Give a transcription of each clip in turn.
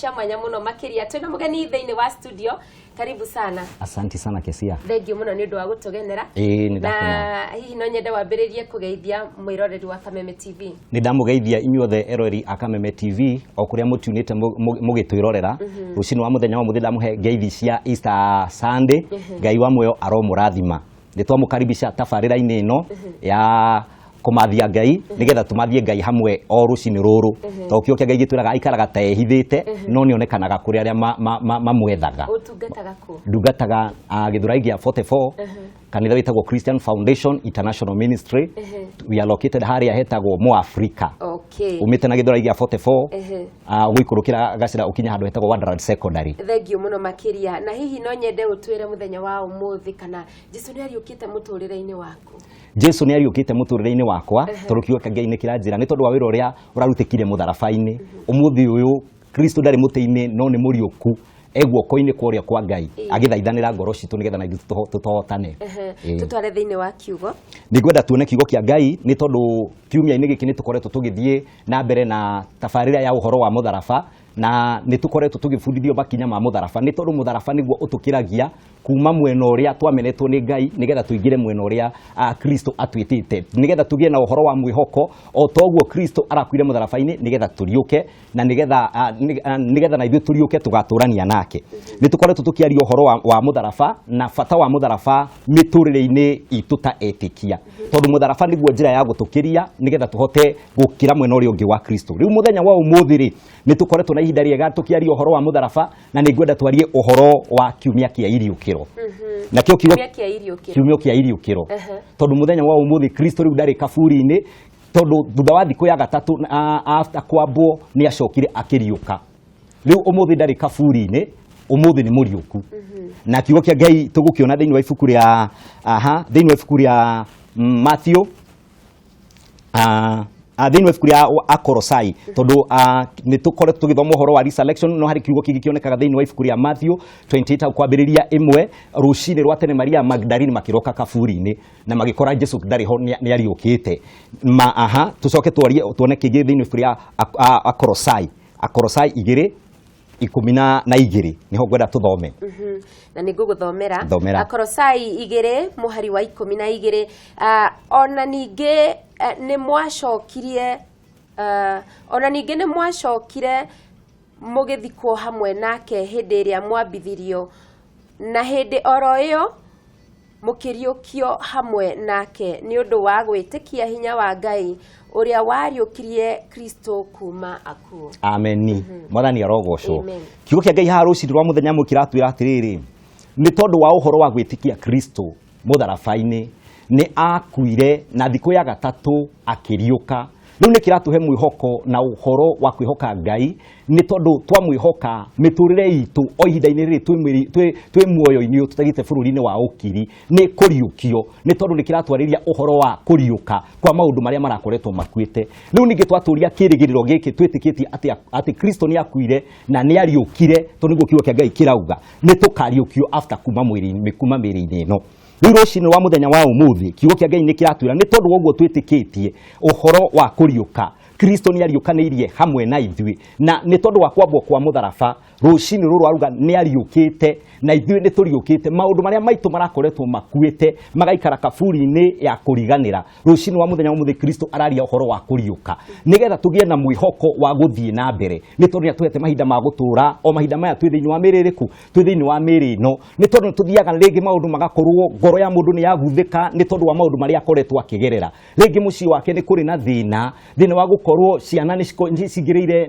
Cia mwanya muno makiria twina mugeni thiini wa studio. Karibu sana. Asanti sana, Kesia. Thengiũ mũno nĩ ũndũ wa gũtũgenera. Ĩĩ, nĩ ndakena. Na hihi no nyende wambĩrĩrie kũgeithia mwĩroreri wa Kameme TV. Nĩ ndamũgeithia inyuothe eroreri a Kameme TV o kũrĩa mũtunĩte mũgĩtwĩrorera rũcinĩ wa mũthenya wa mũthĩ. Ndamũhe ngeithi cia Easter Sunday. Ngai wa muoyo aromũrathima. Nĩ twamũkaribisha tabarĩra-inĩ ĩno ya kũmathia Ngai, nĩgetha tũmathie Ngai hamwe o rũcinĩ rũrũ, tondũ kĩo kĩa Ngai gĩtwĩraga aikaraga ta ehithĩte, no nĩ onekanaga kũrĩ arĩa mamwethaga. Ũtungataga kũ? Ndungataga Gĩthũrai gĩa 44, kanitha wĩtagwo Christian Foundation International Ministry. We are located harĩa hetagwo Mo Africa. Umĩte na Gĩthũrai gĩa 44, ũgũikũrũkĩra gacĩra ũkinya handũ hetagwo Wonderland Secondary. Thengiũ mũno makĩria. Na hihi no nyende ũtwĩre mũthenya wa ũmũthĩ kana Jesu nĩ ariũkĩte mũtũrĩre-inĩ waku? Jesu nĩ ariũkĩte mũtũrĩre-inĩ wakwa, tondũ kiugo kĩa Ngai nĩ kĩranjĩra nĩ tondũ wa wĩra ũrĩa ũrarutĩkire mũtharaba-inĩ. Ũmũthĩ ũyũ Kristo ndarĩ mũtĩ-inĩ, no nĩ mũriũku, e guoko-inĩ kwa ũrĩa kwa Ngai, agĩthaithanĩra ngoro citũ nĩgetha na ithuĩ tũtohotane. Tũtware thĩinĩ wa kiugo. Nĩ ngwenda tuone kiugo kĩa Ngai, nĩ tondũ kiumia-inĩ gĩkĩ nĩ tũkoretwo tũgĩthiĩ na mbere na tabarĩra ya ũhoro wa mũtharaba, na nĩ tũkoretwo tũgĩbundithio makinya ma mũtharaba, nĩ tondũ mũtharaba nĩguo ũtũkĩragia kuma mwena ũrĩa twamenetwo nĩ Ngai, nĩgetha tũingĩre mwena ũrĩa Kristo atwĩtĩte, nĩgetha tũgĩe na ũhoro wa mwĩhoko o toguo Kristo arakuire mũtharaba-inĩ nĩgetha tũriũke, na nĩgetha na ithuĩ tũriũke tũgatũrania nake. Nĩ tũkoretwo tũkĩaria ũhoro wa mũtharaba na bata wa mũtharaba mĩtũrĩre-inĩ itũ ta etĩkia, tondũ mũtharaba nĩguo njĩra ya gũtũkĩria nĩgetha tũhote gũkĩra mwena ũrĩa ũngĩ wa Kristo. Rĩu mũthenya wa ũmũthĩ rĩ, nĩ tũkoretwo na ihinda rĩega tũkĩaria ũhoro wa mũtharaba, na nĩ ngwenda twarie ũhoro wa kiumia kĩa iriũkĩro. Nakĩo kiugo Kiumia kĩa iriũkĩro. Kiumia kĩa iriũkĩro, tondũ mũthenya wa ũmũthĩ Kristo rĩu ndarĩ kaburi-inĩ, tondũ thutha wa thikũ ya gatatũ after kwambwo nĩ acokire akĩriũka. Rĩu ũmũthĩ ndarĩ kaburi-inĩ, ũmũthĩ nĩ mũriũku. Na kiugo kĩa Ngai tũgũkĩona thĩinĩ wa ibuku rĩa aha thĩinĩ wa ibuku rĩa Matthew, thĩinĩ wa ibuku rĩa Akorosai, tondũ nĩ tũkoretwo tũgĩthoma ũhoro wa resurrection, no harĩ kiugo kĩngĩ kĩonekaga thĩinĩ wa ibuku rĩa Matthew 28 hau kwambĩrĩria 1. Rũcinĩ rwa tene Maria Magdalene makĩroka kaburi-inĩ na magĩkora Jesu ndarĩ ho, nĩ ariũkĩte ma. Aha, tũcoke twarie tuone kĩngĩ thĩinĩ wa ibuku rĩa Akorosai, Akorosai 2:12 nĩho ngwenda tũthome. Na nĩ ngũgũthomera. Thomera. Akorosai 2 mũhari wa 12. Ona ningĩ nĩ mwacokirie ona ningĩ nĩ mwacokire mũgĩthikwo hamwe nake hĩndĩ ĩrĩa mwambithirio, na hĩndĩ oro ĩyo mũkĩriũkio hamwe nake nĩ ũndũ wa gwĩtĩkia hinya wa Ngai ũrĩa wariũkirie Kristo kuma akuũ. Ameni, Mwathani arogocwo. Amen. Kiugo kĩa Ngai haha rũcinĩ rwa mũthenya mwe kĩratwĩra atĩrĩrĩ, nĩ tondũ wa ũhoro wa gwĩtĩkia Kristo mũtharaba-inĩ, nĩ akuire na thikũ ya gatatũ akĩriũka. Rĩu nĩ kĩratũhe mwĩhoko na ũhoro wa kwĩhoka Ngai, nĩ tondũ twamwĩhoka mĩtũrĩre itũ o ihinda-inĩ rĩrĩ twĩ muoyo-inĩ ũyũ tũtagĩte bũrũri-inĩ wa ũkiri nĩ kũriũkio, nĩ tondũ nĩ kĩratwarĩria ũhoro wa kũriũka kwa maũndũ marĩa marakoretwo makuĩte. Rĩu ningĩ twatũria kĩrĩgĩrĩro gĩkĩ twĩtĩkĩtie atĩ Kristo nĩ akuire na nĩ ariũkire, tondũ nĩguo kiugo kĩa Ngai kĩrauga nĩ tũkariũkio after kuma mwĩrĩ, kuma mĩrĩ-inĩ ĩno. Rĩu rũcinĩ rwa mũthenya wa ũmũthĩ kiugo kĩa Ngai nĩ kĩratwĩra nĩ tondũ wa ũguo twĩtĩkĩtie ũhoro wa kũriũka, Kristo nĩ ariũkanĩirie hamwe na ithuĩ, na nĩ tondũ wa kwambwo kwa mũtharaba, rũcinĩ rũrũ aruga nĩ ariũkĩte na ithuĩ nĩ tũriũkĩte. Maũndũ marĩa maitũ marakoretwo makuĩte magaikara kaburi-inĩ ya kũriganĩra, rũcinĩ wa mũthenya wa ũmũthĩ Kristo araria ũhoro wa kũriũka, nĩgetha tũgĩe na mwĩhoko wa gũthiĩ na mbere, nĩ tondũ nĩ atũhete mahinda ma gũtũra o mahinda maya twĩ thĩinĩ wa mĩrĩ ĩrĩkũ, twĩ thĩinĩ wa mĩrĩ ĩno, nĩ tondũ nĩ tũthiaga rĩngĩ maũndũ magakorwo ngoro ya mũndũ nĩ yaguthĩka nĩ tondũ wa maũndũ marĩa akoretwo akĩgerera. Rĩngĩ mũciĩ wake nĩ kũrĩ na thĩna, thĩna wa gũkorwo ciana nĩ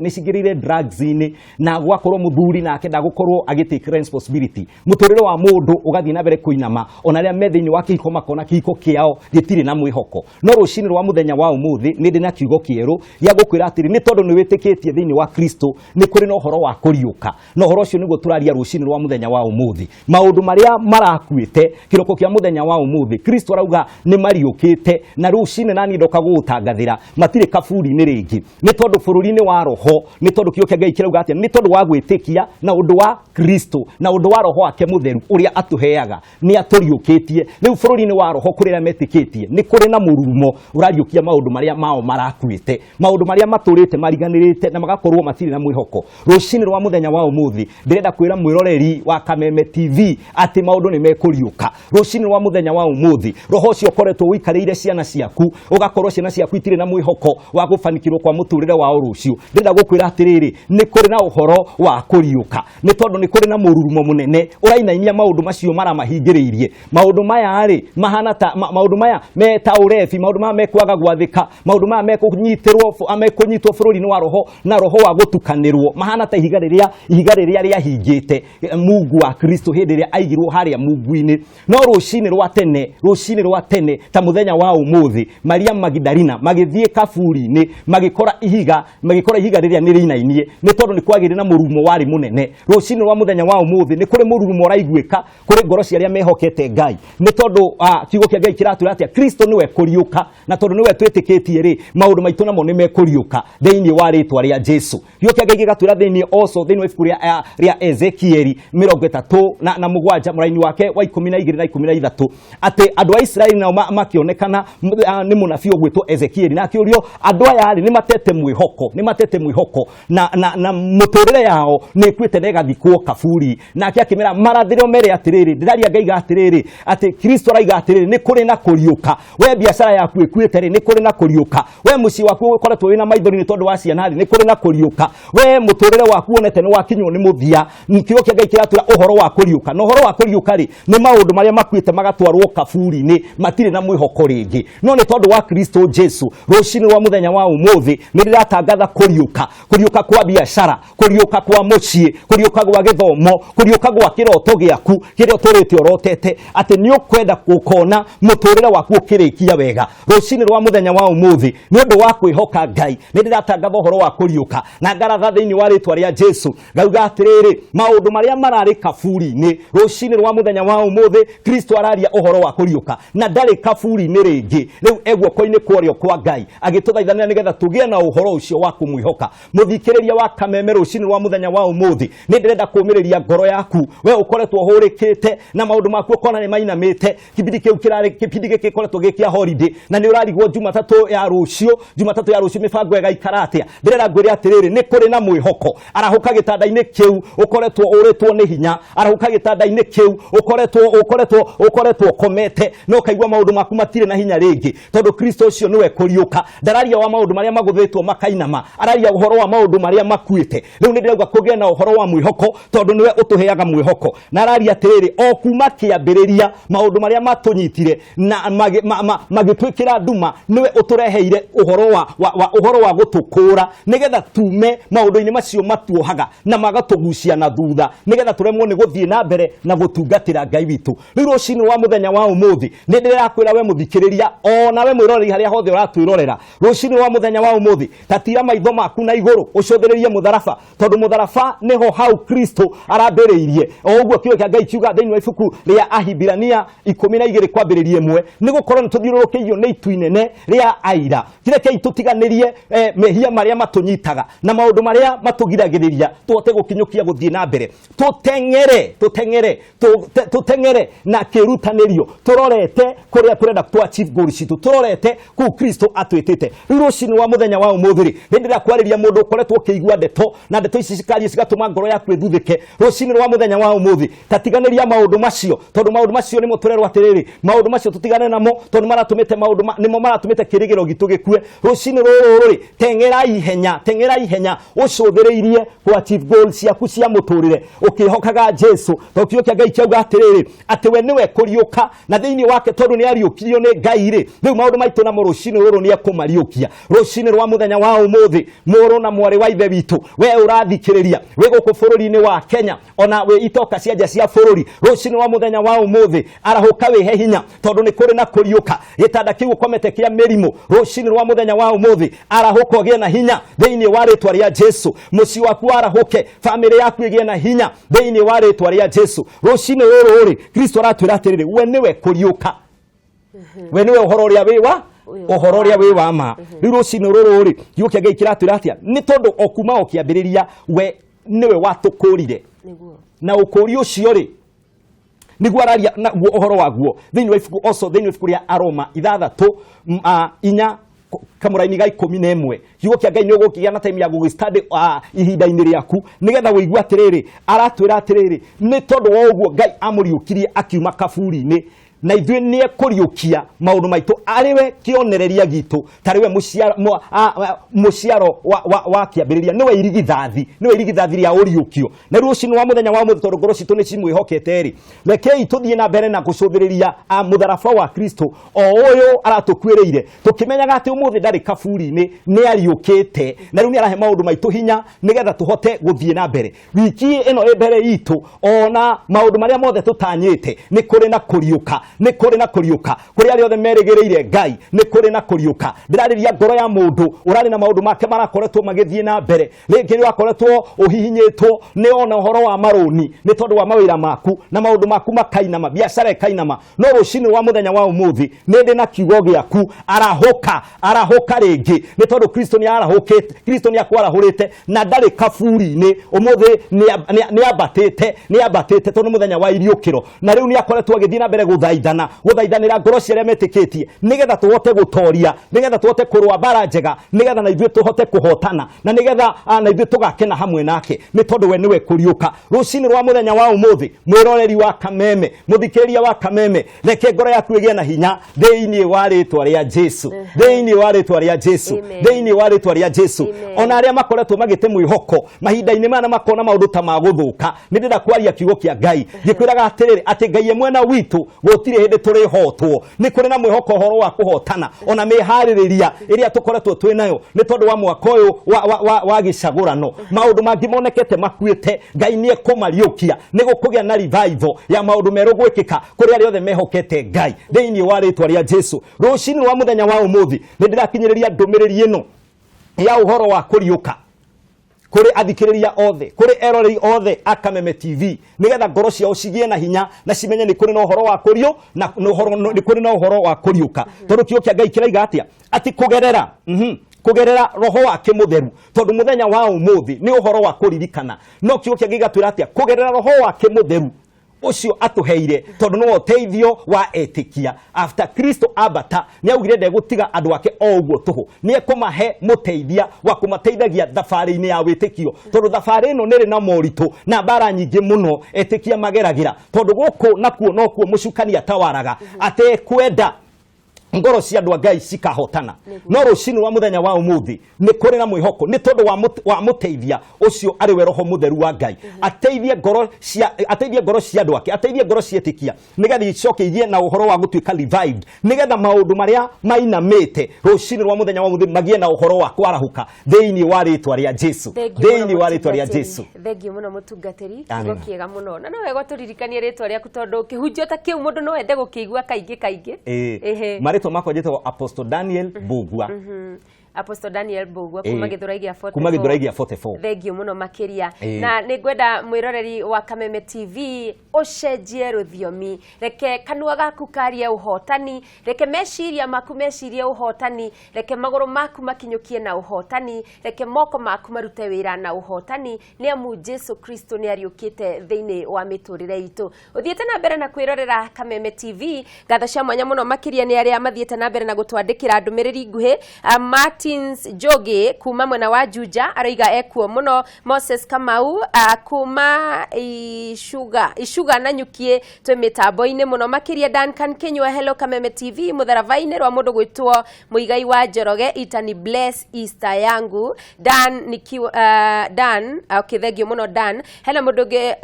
cingĩrĩire drugs-inĩ, na gwakorwo mũthuri nake ndagũkorwo agĩ take responsibility. Mũtũrĩre wa mũndũ ũgathiĩ na mbere kũinama, ona arĩa me thĩinĩ wa kĩhiko makona kĩhiko kĩao gĩtirĩ na mwĩhoko. No rũcinĩ rwa mũthenya wa ũmũthĩ nĩ ndĩ na kiugo kĩerũ gĩa gũkwĩra atĩrĩ, nĩ tondũ nĩ wĩtĩkĩtie thĩinĩ wa Kristo, nĩ kũrĩ na ũhoro wa kũriũka, na ũhoro ũcio nĩguo tũraria rũcinĩ rwa mũthenya wa ũmũthĩ. Maũndũ marĩa marakuĩte kĩroko kĩa mũthenya wa ũmũthĩ, Kristo arauga nĩ mariũkĩte, na rũcinĩ naniĩ ndoka gũgũtangathĩra matirĩ kaburi-inĩ. rĩngĩ, nĩ tondũ bũrũri-inĩ wa roho, nĩ tondũ kiugo kĩa Ngai kĩrauga atĩa? Nĩ tondũ wa gwĩtĩkia na ũndũ wa Kristo na ũndũ wa roho wake mũtheru ũrĩa atũheaga, nĩ atũriũkĩtie. Rĩu bũrũri-inĩ wa roho kũrĩ arĩa metĩkĩtie nĩ kũrĩ na mũrurumo ũrariũkia maũndũ marĩa mao marakuĩte, maũndũ marĩa matũrĩte mariganĩrĩte na magakorwo matirĩ na mwĩhoko. Rũcinĩ rwa mũthenya wa ũmũthĩ ndĩrenda kwĩra mwĩroreri wa Kameme TV atĩ maũndũ nĩ mekũriũka. Rũcinĩ rwa mũthenya wa ũmũthĩ roho ũcio ũkoretwo ũikarĩire ciana ciaku, ũgakorwo ciana ciaku itirĩ na mwĩhoko wa gũbanikĩrwo kwa mũtũrĩre wao rũciũ, ndĩrenda gũkwĩra atĩrĩrĩ, nĩ kũrĩ na ũhoro wa kũriũka, nĩ tondũ nĩ kũrĩ na mũrurumo mũnene ũrainainia maũndũ macio maramahingĩrĩirie. Maũndũ maya rĩ mahana ta maũndũ maya me ta ũrebi, maũndũ maya mekwaga gwathĩka, maũndũ maya mekũnyitĩrwo, mekũnyitwo bũrũri-inĩ wa roho na roho wa gũtukanĩrwo, mahana ta ihiga rĩrĩa rĩahingĩte mungu wa Kristo hĩndĩ ĩrĩa aigirwo harĩa mungu-inĩ. No rũcinĩ rwa tene, rũcinĩ rwa tene ta mũthenya wa ũmũthĩ, Maria Magdalena magĩthiĩ kaburi-inĩ, magĩkora ihiga rĩrĩa nĩ rĩinainie, nĩ tondũ nĩ kwagĩire na mũrurumo warĩ mũnene. Rũcinĩ rwa mũthenya wa ũmũthĩ nĩ kũrĩ mũrurumo ũraiguĩka kũrĩ ngoro cia arĩa mehokete Ngai, nĩ tondũ kiugo kĩa Ngai kĩratwĩra atĩa? Kristo nĩwe kũriũka, na tondũ nĩwe twĩtĩkĩtie rĩ, maũndũ maitũ namo nĩ mekũriũka thĩinĩ wa rĩtwa rĩa Jesu. Kiugo kĩa Ngai gĩgatwĩra thĩinĩ also thĩinĩ wa ibuku rĩa Ezekieli 37 mũraini wake wa 12 na 13, atĩ andũ a Isiraeli nao makĩonekana nĩ mũnabii ũgwĩtwo Ezekieli, na akĩũrio andũ aya rĩ nĩ matete mwĩhoko, nĩ matete mwĩhoko na mũtũrĩre yao nĩ ĩkuĩte na ĩgathikwo kaburi. Nake akĩmera marathĩre mere atĩrĩrĩ, ndĩraria ngaiga atĩrĩrĩ, atĩ Kristo araiga atĩrĩrĩ, nĩ kũrĩ na kũriũka. We biacara yaku ĩkuĩte rĩ, nĩ kũrĩ na kũriũka. We mũciĩ waku ũkoretwo wĩna maithori nĩ tondũ wa ciana rĩ, nĩ kũrĩ na kũriũka. We mũtũrĩre waku wonete nĩ wakinywo nĩ mũthia, kiugo kĩa Ngai kĩratwĩra ũhoro wa kũriũka. Na ũhoro wa kũriũka rĩ, nĩ maũndũ marĩa makuĩte magatwarwo kaburi-inĩ, matirĩ na mwĩhoko rĩngĩ, no nĩ tondũ wa Kristo Jesu, rũcinĩ rwa mũthenya wa ũmũthĩ nĩ ndĩratangatha kũriũka, kũriũka kwa biacara, kũriũka kwa mũciĩ, kũriũka gwa gĩthomo, kũriũka gwa kĩroto gĩaku kĩrĩa ũtũrĩte ũrotete atĩ nĩ ũkwenda gũkona mũtũrĩre waku ũkĩrĩkia wega. Rũcinĩ rwa mũthenya wa ũmũthĩ, nĩ ũndũ wa kwĩhoka Ngai, nĩ ndĩratangatha ũhoro wa kũriũka na ngaratha thĩinĩ wa rĩtwa rĩa Jesu, ngauga atĩrĩrĩ, maũndũ marĩa mararĩ kaburi-inĩ, rũcinĩ rwa mũthenya wa ũmũthĩ Kristo araria ũhoro wa kũriũka, na ndarĩ kaburi-inĩ rĩngĩ, rĩu e guoko-inĩ kwa ũrĩo kwa Ngai agĩtũthaithanĩra nĩgetha tũgĩe na ũhoro ũcio wa kũmwĩhoka. Mũthikĩrĩria wa Kameme, rũcinĩ rwa mũthenya wa ũmũthĩ nĩ ndĩrenda kũũmĩrĩria ngoro yaku, we ũkoretwo ũhũrĩkĩte na maũndũ maku ũkona nĩ mainamĩte. Kĩbindi kĩu kĩrarĩ kĩbindi gĩkĩ gĩkoretwo gĩ kĩa holiday, na nĩ ũrarigwo Jumatatũ ya rũciũ, Jumatatũ ya rũciũ mĩbango ĩgaikara atĩa. Ndĩrenda ngwĩre atĩrĩrĩ, nĩ kũrĩ na mwĩhoko. Arahũka gĩtanda-inĩ kĩu ũkoretwo ũrĩtwo nĩ hinya, arahũka gĩtanda-inĩ kĩu ũkoretwo ũkomete na ũkaigua maũndũ maku matirĩ na hinya rĩngĩ, tondũ Kristo ũcio nĩwe kũriũka. Ndararia wa maũndũ marĩa magũthĩtwo makainama, araria ũhoro wa maũndũ marĩa makuĩte. Rĩu nĩ ndĩrauga kũgĩe na ũhoro wa mwĩhoko, tondũ nĩwe ũtũheaga mwĩhoko. Na araria atĩrĩrĩ, o kuma kĩambĩrĩria maũndũ marĩa matũnyitire na magĩtwĩkĩra nduma, nĩwe ũtũreheire ũhoro wa gũtũkũra, nĩgetha tume maũndũ-inĩ macio matuohaga na magatũgucia na thutha, nĩgetha tũremwo nĩ gũthiĩ na mbere na gũtungatĩra Ngai witũ. Rĩu rũcinĩ rwa mũthenya wa ũmũthĩ nĩ ndĩrakwĩra we mũthikĩrĩria, ona we mwĩroreri harĩa hothe ũratwĩrorera, rũcinĩ rwa mũthenya wa ũmũthĩ tatira maitho maku na igũrũ, ũcũthĩrĩrie mũtharaba, tondũ mũtharaba nĩho hau Kristo arambĩrĩirie. O ũguo kiugo kĩa Ngai kiuga thĩinĩ wa ibuku rĩa Ahibirania 12 kwambĩrĩria 1, nĩ gũkorwo nĩ tũthiũrũrũkĩirio nĩ itu inene rĩa aira, kĩrekei tũtiganĩrie mehia marĩa matũnyitaga na maũndũ marĩa matũgiragĩrĩria tũhote gũkinyũkia gũthiĩ na mbere, tũteng'ere tũteng'ere na kĩrutanĩrio, tũrorete kũrĩa tũrenda tũ achieve goals citũ, tũrorete kũu Kristo atwĩtĩte. Rĩu rũcinĩ rwa mũthenya wa ũmũthĩ rĩ, nĩ ndĩrenda kwarĩria mũndũ ũkoretwo ũkĩigua ndeto, na ndeto ici cikario cigatũma ngoro yaku ĩthuthĩke. Rũcinĩ rwa mũthenya wa ũmũthĩ tatiganĩria maũndũ macio, tondũ maũndũ macio nĩmo tũrerwo atĩrĩrĩ, maũndũ macio tũtigane namo, tondũ maratũmĩte maũndũ nĩmo maratũmĩte kĩrĩgĩro gitũ gĩkue. Rũcinĩ rũrũ rĩ, teng'era ihenya, teng'era ihenya ũcũthĩrĩirie ku achieve goals ciaku cia mũtũrĩre, ũkĩhokaga Jesu, tondũ kiugo kĩa Ngai kĩauga atĩrĩrĩ, atĩ we nĩwe kũriũka, na thĩinĩ wake tondũ nĩ ariũkirio nĩ Ngai rĩ, rĩu maũndũ maitũ namo rũcinĩ rũrũ nĩ ekũmariũkia. Rũcinĩ rwa mũthenya wa ũmũthĩ, mũrũ na mwarĩ wa ithe witũ, we ũrathikĩrĩria wĩ gũkũ bũrũri-inĩ wa Kenya, ona wĩ itoka cia nja cia bũrũri, rũcinĩ rwa mũthenya wa ũmũthĩ arahũka wĩhe hinya, tondũ nĩ kũrĩ na kũriũka. Gĩtanda kĩu ũkomete kĩa mĩrimũ, rũcinĩ rwa mũthenya wa ũmũthĩ arahũka ũgĩe na hinya thĩinĩ wa rĩtwa rĩa Jesu. Mũciĩ waku arahũke, bamĩrĩ yaku ĩgĩe na hinya thĩinĩ wa rĩtwa rĩa Jesu. Rũcinĩ rũrũ rĩ, Kristo aratwĩra atĩrĩrĩ, we nĩwe kũriũka, we nĩwe ũhoro ũrĩa wĩ wa Ũhoro ũrĩa wĩ wa ma. Rĩu rũcinĩ rũrũ rĩ, kiugo kĩa Ngai kĩratwĩra atĩa? Nĩ tondũ o kuma o kĩambĩrĩria we nĩwe watũkũrire. Na ũkũri ũcio rĩ, nĩguo araria naguo ũhoro waguo thĩinĩ wa ibuku, also thĩinĩ wa ibuku rĩa Aroma 6 4 kamũraini ga 11. Kiugo kĩa Ngai nĩ ũgũkĩgĩa na time ya gũgĩstudy ihinda-inĩ rĩaku, nĩgetha wĩigue atĩrĩrĩ, aratwĩra atĩrĩrĩ, nĩ tondũ wa ũguo Ngai amũriũkirie akiuma kaburi-inĩ, na ithuĩ nĩ ekũriũkia maũndũ maitũ arĩ we kĩonereria gitũ, tarĩ we mũciaro wa kĩambĩrĩria, nĩwe irigithathi, nĩwe irigithathi rĩa ũriũkio. Na rĩu rũcinĩ wa mũthenya wa ũmũthĩ, tondũ ngoro citũ nĩ cimwĩhokete rĩ, rekei tũthiĩ na mbere na gũcũthĩrĩria mũtharaba wa Kristo o ũyũ aratũkuĩrĩire, tũkĩmenyaga atĩ ũmũthĩ ndarĩ kaburi-inĩ, nĩ ariũkĩte, na rĩu nĩ arahe maũndũ maitũ hinya nĩgetha tũhote gũthiĩ na mbere wiki ĩno ĩ mbere itũ. Ona maũndũ marĩa mothe tũtanyĩte, nĩ kũrĩ na kũriũka, nĩ kũrĩ na kũriũka kũrĩ arĩa othe merĩgĩrĩire Ngai, nĩ kũrĩ na kũriũka. Ndĩrarĩria ngoro ya mũndũ ũrarĩ na maũndũ make marakoretwo magĩthiĩ na mbere. Rĩngĩ nĩ wakoretwo ũhihinyĩtwo nĩ ona ũhoro wa marũni nĩ tondũ wa mawĩra maku, na maũndũ maku makainama, biacara ĩkainama. No rũcinĩ wa mũthenya wa ũmũthĩ nĩ ndĩ na kiugo gĩaku: arahũka, arahũka rĩngĩ, nĩ tondũ Kristo nĩ arahũkĩte, Kristo nĩ akwarahũrĩte na ndarĩ kaburi-inĩ. Ũmũthĩ nĩ ambatĩte, nĩ ambatĩte, tondũ nĩ mũthenya wa iriũkĩro, na rĩu nĩ akoretwo agĩthiĩ na mbere gũthaithana, gũthaithanĩra ngoro cia arĩa metĩkĩtie, nĩgetha tũhote gũtoria, nĩgetha tũhote kũrũa mbara njega, nĩgetha na ithuĩ tũhote kũhotana, na nĩgetha na ithuĩ tũgakena hamwe nake, nĩ tondũ we nĩwe kũriũka. Rũcinĩ rwa mũthenya wa ũmũthĩ, mwĩroreri wa Kameme, mũthikĩrĩria wa Kameme, reke ngoro yaku ĩgĩe na hinya thĩinĩ wa rĩtwa rĩa Jesu, thĩinĩ wa rĩtwa rĩa Jesu, Amen. thĩinĩ wa rĩtwa rĩa Jesu. Amen. Ona arĩa makoretwo magĩte mwĩhoko mahinda-inĩ maya na makona maũndũ ta magũthũka, nĩ ndĩrenda kwaria kiugo kĩa Ngai gĩkwĩraga atĩrĩrĩ, atĩ Ngai e mwena witũ, gũtirĩ hĩndĩ tũrĩhotwo. Nĩ kũrĩ na mwĩhoko ũhoro wa kũhotana, ona mĩharĩrĩria ĩrĩa tũkoretwo twĩ nayo nĩ tondũ wa mwaka ũyũ wa gĩcagũrano, maũndũ mangĩ monekete makuĩte, Ngai nĩ ekũmariũkia. Nĩ gũkũgĩa na revival ya maũndũ merũ gwĩkĩka kũrĩ arĩa othe mehokete Ngai thĩinĩ wa rĩtwa rĩa Jesu. Rũcinĩ rwa mũthenya wa ũmũthĩ nĩ ndĩrakinyĩrĩria ndũmĩrĩri ĩno ya ũhoro wa kũriũka kũrĩ athikĩrĩria othe, kũrĩ eroreri othe a Kameme TV, nĩgetha ngoro ciao cigĩe na hinya na cimenye nĩ kũrĩ na ũhoro wa kũriũ na nĩ kũrĩ na ũhoro wa kũriũka, tondũ kiugo kĩa Ngai kĩraiga atĩa? Atĩ kũgerera roho wake mũtheru, tondũ mũthenya wa ũmũthĩ nĩ ũhoro wa kũririkana. No kiugo kĩa Ngai gĩgatwĩra atĩa? Kũgerera roho wake mũtheru ũcio atũheire, tondũ nĩwe ũteithio wa etĩkia. After Kristo ambata, nĩ augire ndegũtiga andũ ake o ũguo tũhũ, nĩ ekũmahe mũteithia wa kũmateithagia thabarĩ-inĩ ya wĩtĩkio, tondũ thabarĩ ĩno nĩ ĩrĩ na moritũ na mbara nyingĩ mũno etĩkia mageragĩra, tondũ gũkũ nakuo nokuo mũcukani atawaraga atekwenda ngoro cia andũ a Ngai cikahotana. No rũcinĩ rwa mũthenya wa ũmũthĩ nĩ kũrĩ na mwĩhoko, nĩ tondũ wa mũteithia ũcio arĩ we roho mũtheru wa Ngai, ateithie ngoro cia andũ ake, ateithie ngoro cia etĩkia, nĩgetha icoke igĩe na ũhoro wa gũtuĩka revived, nĩgetha maũndũ marĩa mainamĩte rũcinĩ rwa mũthenya wa ũmũthĩ magĩe na ũhoro wa kwarahũka thĩinĩ wa rĩtwa rĩa Jesu, thĩinĩ wa rĩtwa rĩa Jesu. Thengiũ mũno, mũtungatĩri, kiugo kĩega mũno, na no wega tũririkanie rĩtwa rĩaku, tondũ kĩhunjio ta kĩu mũndũ no ende gũkĩigua kaingĩ kaingĩ. Marĩtwa makwa njĩtagwo Apostle Daniel Mbugua. Apostle Daniel Mbugua kuma Gĩthũrai gĩa 44. Kuma Gĩthũrai gĩa 44. Thengiũ mũno makĩria. Na nĩ ngwenda mwĩroreri wa Kameme TV ũcenjie rũthiomi, reke kanua gaku karie ũhotani, reke meciria maku mecirie ũhotani, reke magũrũ maku makinyũkie na ũhotani, reke moko maku marute wĩra na ũhotani, nĩ amu Jesu Kristo nĩ ariũkĩte thĩinĩ wa mĩtũrĩre itũ. Ũthiĩte na mbere na kwĩrorera Kameme TV. Ngatho cia mwanya mũno makĩria nĩ arĩa mathiĩte na mbere na gũtwandĩkĩra ndũmĩrĩri nguhĩ. Martins Njogi kuma mwena wa Juja aroiga ekuo mũno. Moses Kamau kuma Icuga na Nyukie, twĩ mĩtambo-inĩ mũno makĩria. Duncan Kinyua, hello Kameme TV, mũtharaba-inĩ rwa mũndũ gwĩtwo Mũigai wa Njoroge itani bless Easter yangu Dan nikiwa, Dan, okay, thank you mũno Dan. Hena mũndũ ũngĩ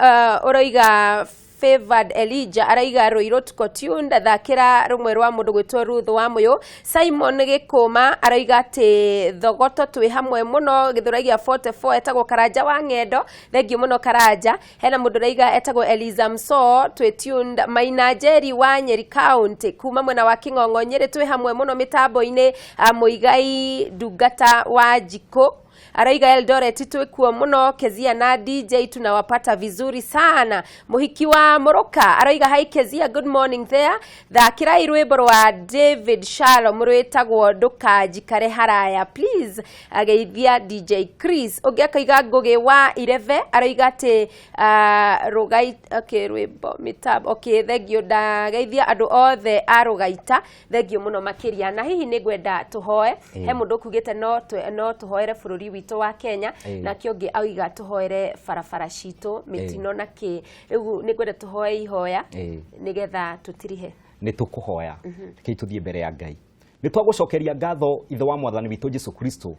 ũroiga Favored Elijah araiga Ruiru tuko tuned, thakĩra rũmwe rwa mũndũ gwĩtwo Ruth wa Mũyũ. Simon Gĩkũma araiga atĩ Thogoto twĩ hamwe mũno, Gĩthũrai gĩa 44, etagwo Karanja wa Ng'endo, thank you mũno Karanja. Hena mũndũ ũraiga etagwo Eliza Mso, twĩ tuned. Maina Njeri wa Nyeri County kuma mwena wa Kĩng'ong'o Nyĩrĩ, twĩ hamwe mũno mĩtambo-inĩ. Mũigai Ndungata wa Njikũ. Araiga Eldoret twĩkuo mũno, Kezia na DJ tunawapata vizuri sana. Mũhiki wa Mũrũka araiga hi Kezia, good morning there, thakirai rwĩmbo rwa David Shalom rwĩtagwo ndũkanjikare haraya please, ageithia DJ Chris. Ũngĩ akaiga Ngũgĩ wa Irebe araiga atĩ rũgai, okay, rwĩmbo mĩtambo, okay, thengio, ndageithia andũ othe a Rũgaita, thengio mũno makĩria. Na hihi nĩ ngwenda tũhoe he mũndũ ũkugĩte no tũhoere bũrũri witũ wa Kenya, nake ũngĩ auga tũhoere barabara citũ, mĩtino na kĩ. Rĩu nĩ ngwenda tũhoe ihoya nĩgetha tũtirihe. Nĩ tũkũhoya. Rekei tũthiĩ mbere ya Ngai. Nĩ twagũcokeria ngatho, ithe wa mwathani witũ Jesu Kristo,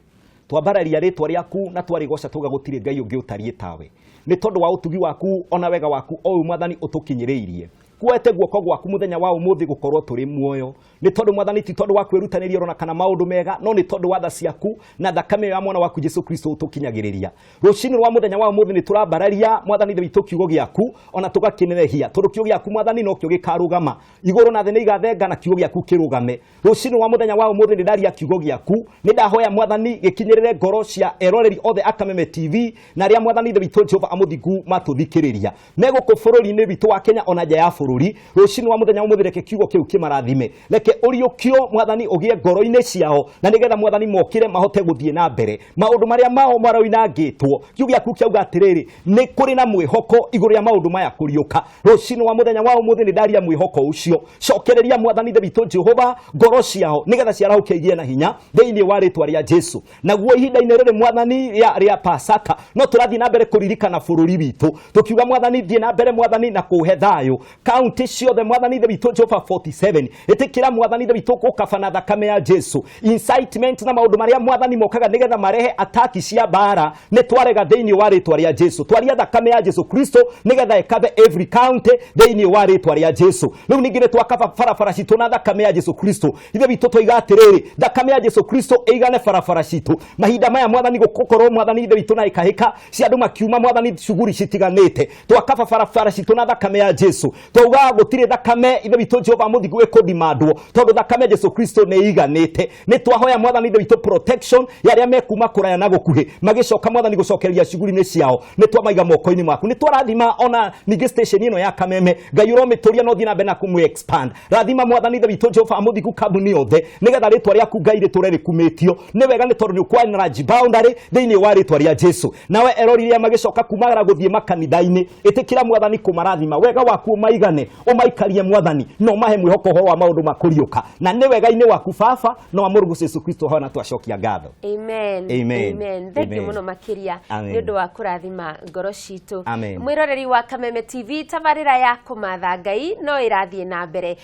twambararia rĩtwa rĩaku na twarĩgoca, tuga gũtirĩ Ngai ũngĩ ũtariĩ tawe, nĩ tondũ wa ũtugi waku ona wega waku o ũyũ mwathani ũtũkinyĩrĩirie kuoete guoko gwaku muthenya wa umuthi gukorwo turi muoyo. Nĩ tondũ mwathani ti tondũ wa kwĩrutanĩria ona kana maũndũ mega, no nĩ tondũ wa tha ciaku na thakame ya mwana waku Jesu Kristo ũtũkinyagĩrĩria. Rũcinĩ rwa mũthenya wa ũmũthĩ nĩ tũrambararia mwathani Ithe witũ kiugo gĩaku ona tũgakĩnenehia, tondũ kiugo gĩaku mwathani nokĩo gĩkarũgama. Igũrũ na thĩ nĩ igathenga na kiugo gĩaku kĩrũgame. Rũcinĩ rwa mũthenya wa ũmũthĩ nĩ ndaria kiugo gĩaku, nĩ ndahoya mwathani gĩkinyĩrĩre ngoro cia eroreri othe a Kameme TV na arĩa mwathani Ithe witũ Jehova amũthingu matũthikĩrĩria me gũkũ bũrũri-inĩ witũ wa Kenya ona nja ya bũrũri. Rũcinĩ rwa mũthenya wa ũmũthĩ reke kiugo kĩu kĩmarathime, reke ũriũkio mwathani ũgĩe ngoro-inĩ ciao, na nĩgetha mwathani mokĩre mahote gũthiĩ na mbere maũndũ marĩa mao maroinangĩtwo. Kiugo gĩaku kĩauga atĩrĩrĩ, nĩ kũrĩ na mwĩhoko igũrũ rĩa maũndũ maya kũriũka. Rũcinĩ rwa mũthenya wa ũmũthĩ nĩ ndaria mwĩhoko ũcio, cokereria mwathani Ithe witũ Jehova ngoro ciao nĩgetha ciarahũke igĩe na hinya thĩinĩ wa rĩtwa rĩa Jesu. Naguo ihinda-inĩ rĩrĩ mwathani rĩa Pasaka no tũrathiĩ na mbere kũririkana bũrũri witũ, tũkiuga mwathani thiĩ na mbere mwathani na kũhe thayũ kaunti ciothe mwathani Ithe witũ Jehova 47. Ĩtĩkĩra mwathani Ithe witũ gũkabana thakame ya Jesu incitement na maũndũ marĩa mwathani mokaga nĩgetha marehe ataki cia mbara, nĩ twarega thĩinĩ wa rĩtwa rĩa Jesu. Twaria thakame ya Jesu Kristo nĩgetha ĩkabe every county thĩinĩ wa rĩtwa rĩa Jesu. Rĩu ningĩ nĩ twakaba barabara citũ na thakame ya Jesu Kristo. Ithe witũ twaiga atĩrĩrĩ, thakame ya Jesu Kristo ĩigane barabara citũ mahinda maya mwathani gũkorwo mwathani Ithe witũ na ĩkahĩka cia andũ makiuma mwathani cuguri citiganĩte. Twakaba barabara citũ na thakame ya Jesu, twauga gũtirĩ thakame Ithe witũ Jehova mũthingu ĩkũndimandwo, tondũ thakame ya Jesu Kristo nĩ ĩiganĩte. Nĩ twahoya mwathani Ithe witũ protection ya arĩa mekuma kũraya na gũkuhĩ magĩcoka mwathani gũcokereria cuguri-inĩ ciao, nĩ twamaiga moko-inĩ maku. Nĩ twarathima ona ningĩ station ĩno ya Kameme, Ngai ũromĩtũria no thiĩ na mbere na kũmũ expand. Rathima mwathani Ithe witũ Jehova mũthingu kambuni yothe nĩgetha rĩtwa rĩaku Ngai rĩtũre rĩkumĩtio. Nĩ wega nĩ tondũ nĩ ũkwanĩra boundary thĩinĩ wa rĩtwa rĩa Jesu. Nawe erori arĩa magĩcoka kumagara gũthiĩ makanitha-inĩ, ĩtĩkĩra mwathani kũmarathima, wega waku ũmaigane, ũmaikarie mwathani, na ũmahe mwĩhoko ũhoro wa maũndũ ma kũriũka. Na nĩ wega-inĩ waku baba na wa mũrũguo Jesu Kristo hona twacokia ngatho. Amen. Amen. Amen. Thank you Amen. mũno makĩria Amen. nĩ ũndũ wa kũrathima ngoro citũ. Amen. Mwĩroreri wa Kameme TV, tabarĩra ya kũmatha Ngai no ĩrathiĩ na mbere.